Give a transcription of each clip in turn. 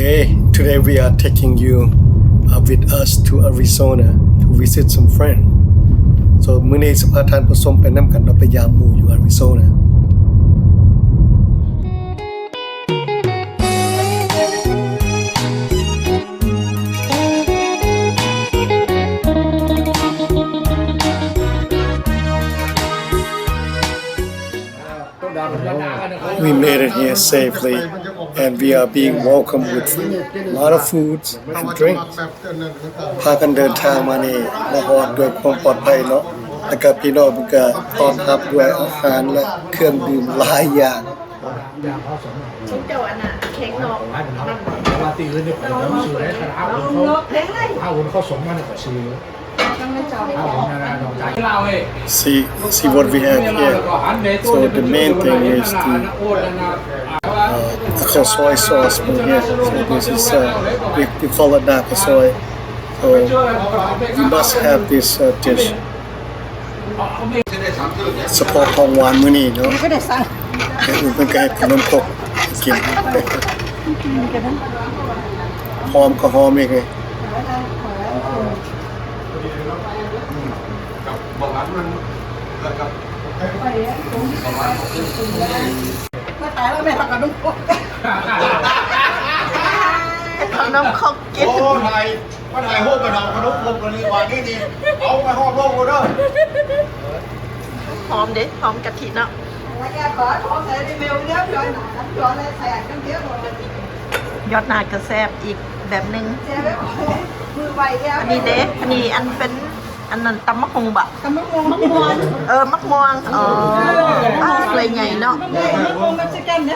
Hey, today we are taking you, uh, with us to Arizona to visit some friend. So ມື້ນີ້ຊິພາທ່ານຜູ້ຊົມໄປນຳກັນເນາະ ໄປຢາມໝູ່ຢູ່ Arizona. We made it here safely and we are being welcomed with a lot of foods and drinks. ພາກັນເດີນທາງມານີ້ ມາຮອດດ້ວຍຄວາມປອດໄພເນາະ ແລ້ວກະພີ່ນ້ອງເພິ່ນກະຕ້ອນຮັບດ້ວຍອາຫານ ແລະ ເຄື່ອງດື່ມຫຼາຍຢ່າງ. ຊຸມເຈົ້າອັນນ່າ ແຂງນອກ ມັນ ວ່າທີ່ອື່ນນີ້ຂ້ອຍບໍ່ຊື້ເດ້ ຄັນຫາ ເອົາ ເອົາເຂົາສົ່ງມານີ້ຂ້ອຍຊື້ຢູ່ See, see what we have here. So the main thing is the, uh, the ເຂົ້າຊອຍ sauce from here. So this is, uh, we, we call it ໜ້າເຂົ້າຊອຍ. So you must have this, uh, dish. ສະເພາະຂອງຫວານມື້ນີ້ເນາະ ກໍໄດ້ສັ່ງ ແມ່ອຸ່ນເພິ່ນກໍເຮັດຂະໜົມຄົກກິນ ຫອມກໍຫອມອີກເລີຍ. ມາຕາຍແລ້ວແມ່ ເອົາຂະໜົມຄົກ ເຮັດຂະໜົມຄົກກິນ. ໂອ້ຍ ມາຖ່າຍຮູບກັນເອົາຂະໜົມຄົກນີ້ ວ່ານີ້ນີ້ ເອົາໄປຮອດໂລກໂລດເດີ. ຫອມເດ້ ຫອມກະທິເນາະ. ຢອດໜາກະແຊບອີກແບບໜຶ່ງ. ອັນນີ້ເດ້ ອັນນີ້ອັນເປັນ ອັນນັ້ນຕຳໝາກຫຸ່ງບໍ? ຕຳໝາກຫຸ່ງ ໝາກມ່ວງ ເອີ ໝາກມ່ວງ. ອໍ ເອີ ເອີ ເອີ ຖ້ວຍໃຫຍ່ເນາະ. ໝາກໝາກຫຸ່ງເມັກຊິກັນເດ້. ກະ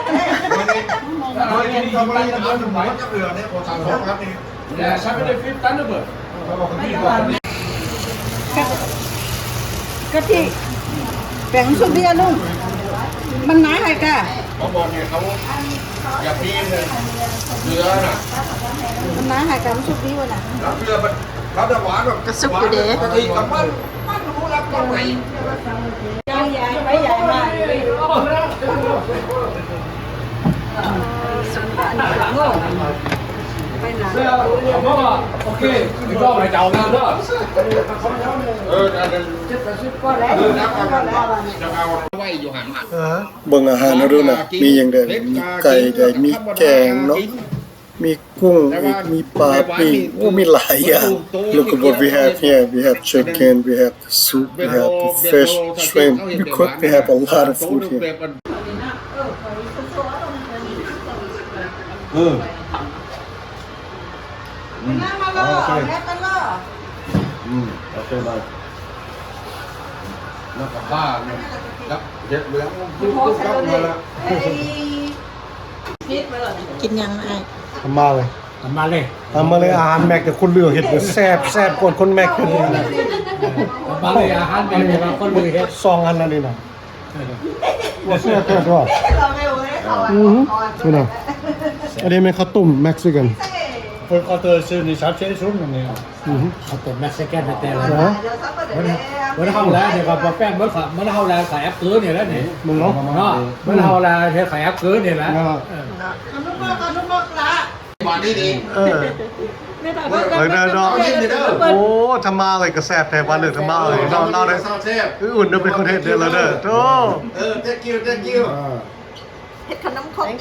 ກະທິ ແປງຊຸບເບຍລຸງ ມັນໜາໃຫ້ກະ ເຂົາບອກໃຫ້ເຂົາ ຢາກມີເຫຼືອນະ ມັນໜາໃຫ້ກະ ມັນສຸກດີວະນະ ເຫຼືອມັນ ເຂົາຈະຫວານແບບ ກະສຸກຢູ່ເດ້ ກະທິກັບມັນ ມັນຮູ້ລັກຕ້ອງໄປ ຍ້າຍ ຍ້າຍໄປຍ້າຍມາ ໂອເຄ ເຈົ້າໃຫ້ເຈົ້ານຳເດີ ເອີ ອັນນັ້ນ ເອີ ນັບເອົາ ໄວ້ຢູ່ຫັ້ນ ເອີ ເບິ່ງອາຫານເຮົາດູນະ ມີຫຍັງແດ່ ມີໄກ່ແດ່ ມີແກງເນາະ ມີກຸ້ງອີກ ມີປາປີ້ງ ໂອ້ ມີຫຼາຍຢ່າງ. Look at what we have here. We have chicken, we have the soup, we have the fish, shrimp. We cook, we have a lot of food here. ເອີ ອືມ ໂອເຄ ອືມ ໂອເຄ ໄດ້ ແລ້ວກໍປານີ້ ແລ້ວເຮັດເຫຼືອງ ກິນຫຍັງອ້າຍ? ຕຳມາເລີຍ ຕຳມາເລີຍ ຕຳມາເລີຍ. ອາຫານແມັກແຕ່ຄົນເລືອກເຮັດແຊບ ແຊບກວ່າຄົນແມັກເຮັດ. ຕຳມາເລີຍ ອາຫານແມັກແຕ່ວ່າຄົນເລືອກເຮັດ ສອງອັນນັ້ນນີ້ນະ. ບໍ່ເຊື່ອແທ້ຕົວະ. ອືຮຶ ນີ້ນະ ອັນນີ້ແມ່ນເຂົ້າຕົ້ມເມັກຊິກັນ ເພິ່ນເຂົ້າຕົ້ມຊື່ນີ້ ສາມສິບຊຸມນີ້. ອືຮຶ ເຂົ້າຕົ້ມເມັກຊິກັນແຕ່ລະ ເອີ ເບິ່ງເຮົາແລ້ວນີ້ກໍບໍ່ແປ້ງ ເບິ່ງເຮົາແລ້ວກໍແອັບເກີນີ້ແຫຼະນີ້ ເບິ່ງເນາະ ເນາະ ເບິ່ງເຮົາແລ້ວເຮັດກໍແອັບເກີນີ້ແຫຼະ ເອີ. ເອີ ເບິ່ງເດີເນາະ ໂອ້ ທຳມາເລີຍກະແຊບແທ້ ວ່າເລີຍທຳມາເລີຍເນາະ ລາວເດີ ອຶ່ນເດີ ເປັນຄົນເຮັດເດີລາວເດີ ໂທ້ ເອີ thank you thank you ເຮັດຂະໜົມຄົກອີກ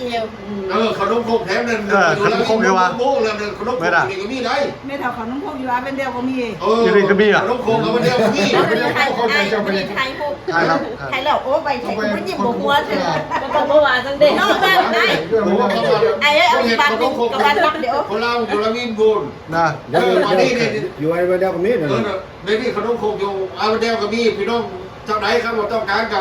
ເອີ ຂະໜົມຄົກແຖມນັ້ນ ເອີ ຂະໜົມຄົກຢູ່ວ່າ ຂະໜົມຄົກນີ້ກໍມີໄດ໋ ແມ່ເຖົ້າ ຂະໜົມຄົກຢູ່ອາເວນເດວກໍມີ ເອີ ຢູ່ນີ້ກໍມີອະ ຂະໜົມຄົກອາເວນເດວກໍມີ ແລ້ວອັນນີ້ຖ່າຍ ອັນນີ້ຖ່າຍຮູບ ຖ່າຍແລ້ວ ໂອ້ ໄປຖ່າຍຮູບຍິ້ມບໍ່ຫົວເທື່ອ ບໍ່ຕ້ອງວ່າຈັ່ງເດ້ ເນາະ ບ້ານໄດ້ ໄອ້ເອີຍ ເອົາບ້ານນີ້ກັບບ້ານລັກເດ້ ຄົນລາວຢູ່ລະວິນພຸ້ນນະ ເອີ ບ້ານນີ້ນີ້ ຢູ່ອາເວນເດວກໍມີນະ ເອີ ນີ້ຂະໜົມຄົກຢູ່ອາເວນເດວກໍມີ ພີ່ນ້ອງເຈົ້າໃດຄັນວ່າຕ້ອງການກໍ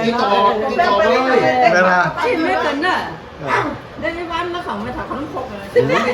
ຕິດຕໍ່ ຕິດຕໍ່ມາເລີຍ ແມ່ນລະ ຊິເລີຍກັນນະ ເອີ ໄດ້ວັນລະເຂົ້າມາຖາມຂະໜົມຄົກເລີຍ